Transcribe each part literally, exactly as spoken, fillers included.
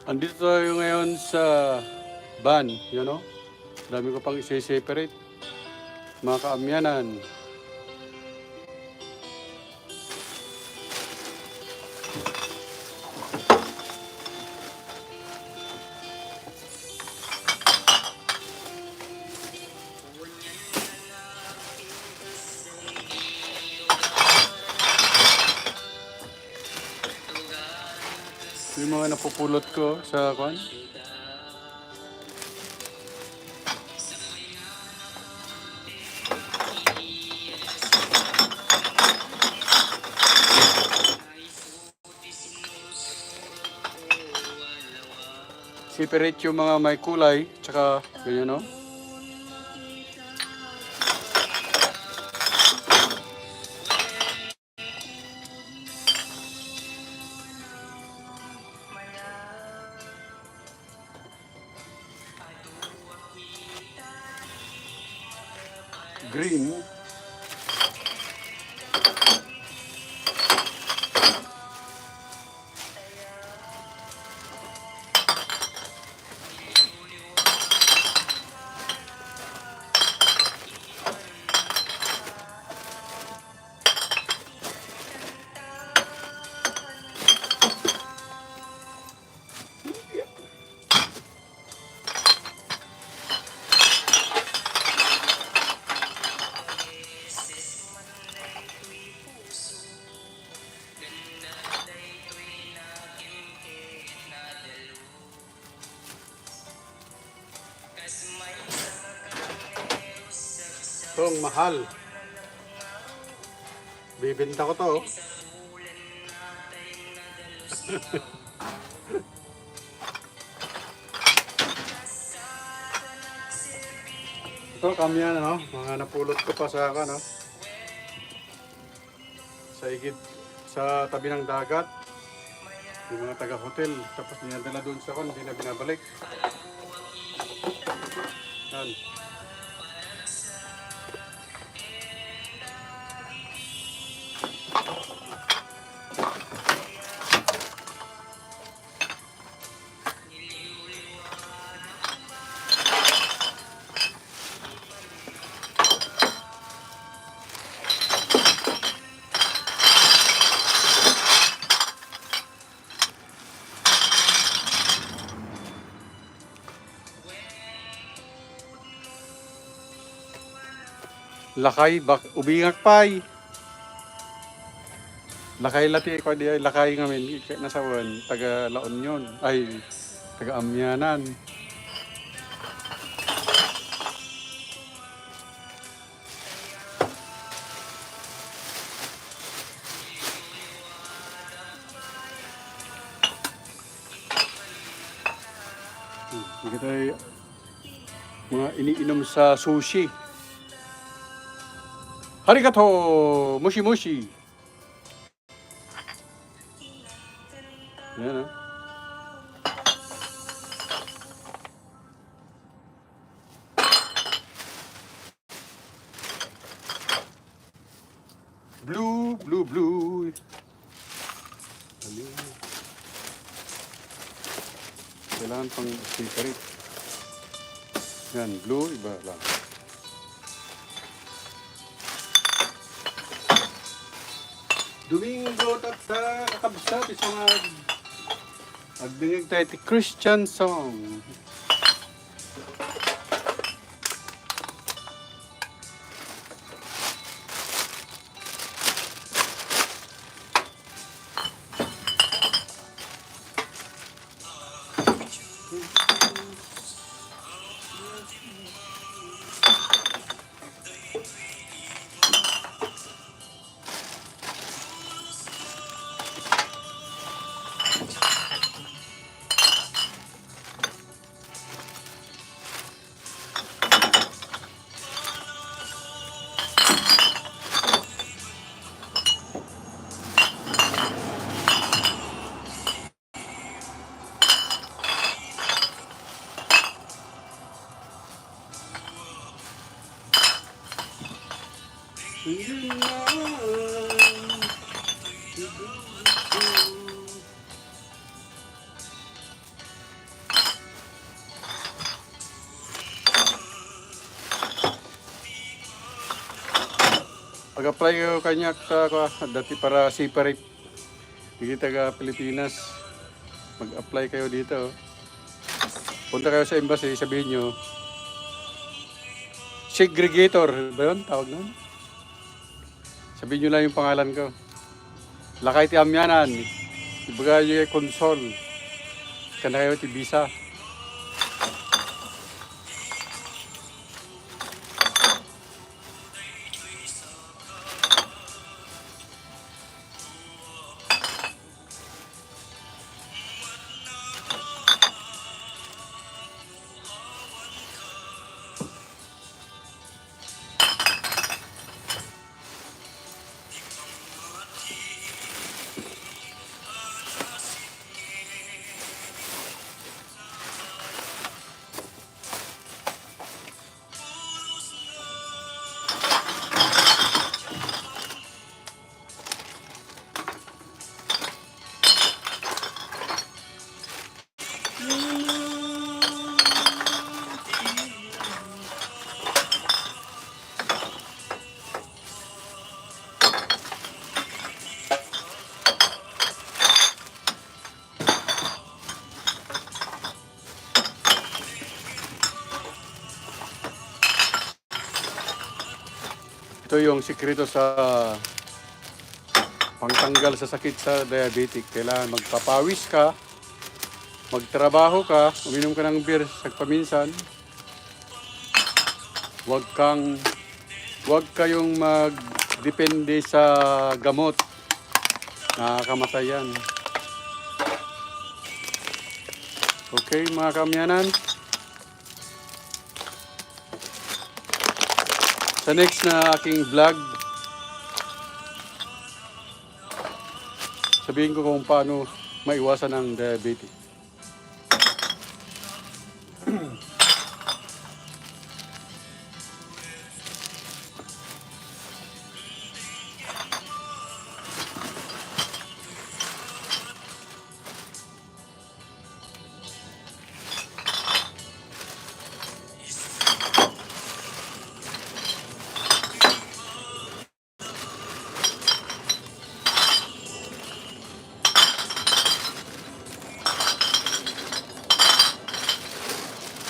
Andito tayo ngayon sa van, you know? Dami ko pang isi-separate. Mga kaamyanan. Yung mga napupulot ko sa kwan. Separate yung mga may kulay, tsaka ganyan, no? Green. Itong mahal. Bibenta ko to, oh. Ito, kami yan, ano, mga napulot ko pa sa, ano, sa igid, sa tabi ng dagat. Yung mga taga-hotel, tapos dinadala doon sa kwan, hindi na binabalik. Yan. Lakay, bak-, ubingak pay. Lakay la ti, kua di ay, lakay ngamin, ika-, nasawan, taga La Union, ay, taga Amianan. Hmm, dagitoy mga iniinom sa sushi. Harigato! Mushi mushi! Yan, ah. Blue, blue, blue. Ayun. Kailangan pang separate. Yan, blue, iba lang. Domingo, tatta, kakabsat, isang ag-, agdingig tayo ti Christian song. Mag-apply kayo kaniak ta, kua, dati para separate. Dagiti taga Pilipinas, mag-apply kayo dito. Punta kayo sa embassy, sabihin nyo, segregator, ba yun? Tawag nun? Sabihin nyo lang yung pangalan ko. Lakay ti Amianan. Ibagay nyo yung consul. Kana kayo ti visa. Ito yung sikreto sa pangtanggal sa sakit sa diabetic. Kailangan magpapawis ka, magtrabaho ka, uminom ka ng beer sagpaminsan. Huwag kang, huwag kayong magdepende sa gamot. Nakakamatay yan. Okay, mga kaamianan. Sa next na aking vlog, sabihin ko kung paano maiwasan ang diabetes.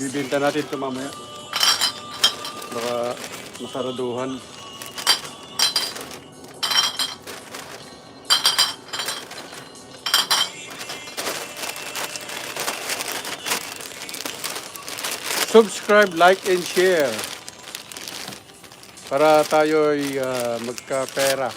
Bibenta natin ito mamaya. Baka masaraduhan. Subscribe, like, and share para tayo'y, ah, magkapera.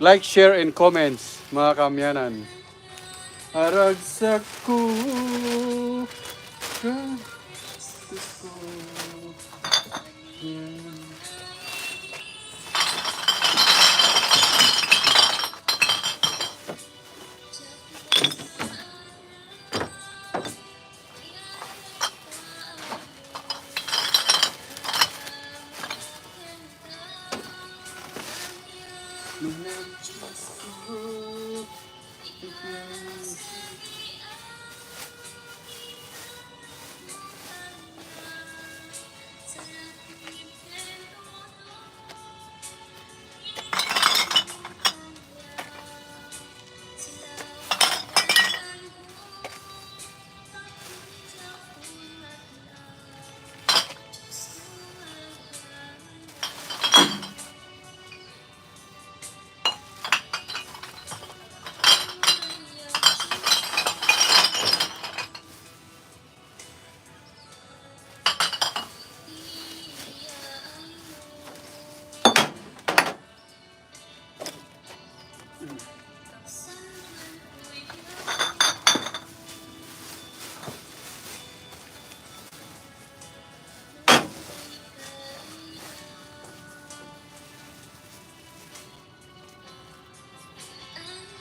Like, share, and comments, mga kaamianan. Aragsakko, ka,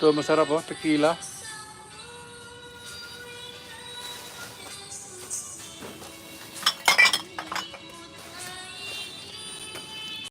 Ito, masarap, oh, tequila.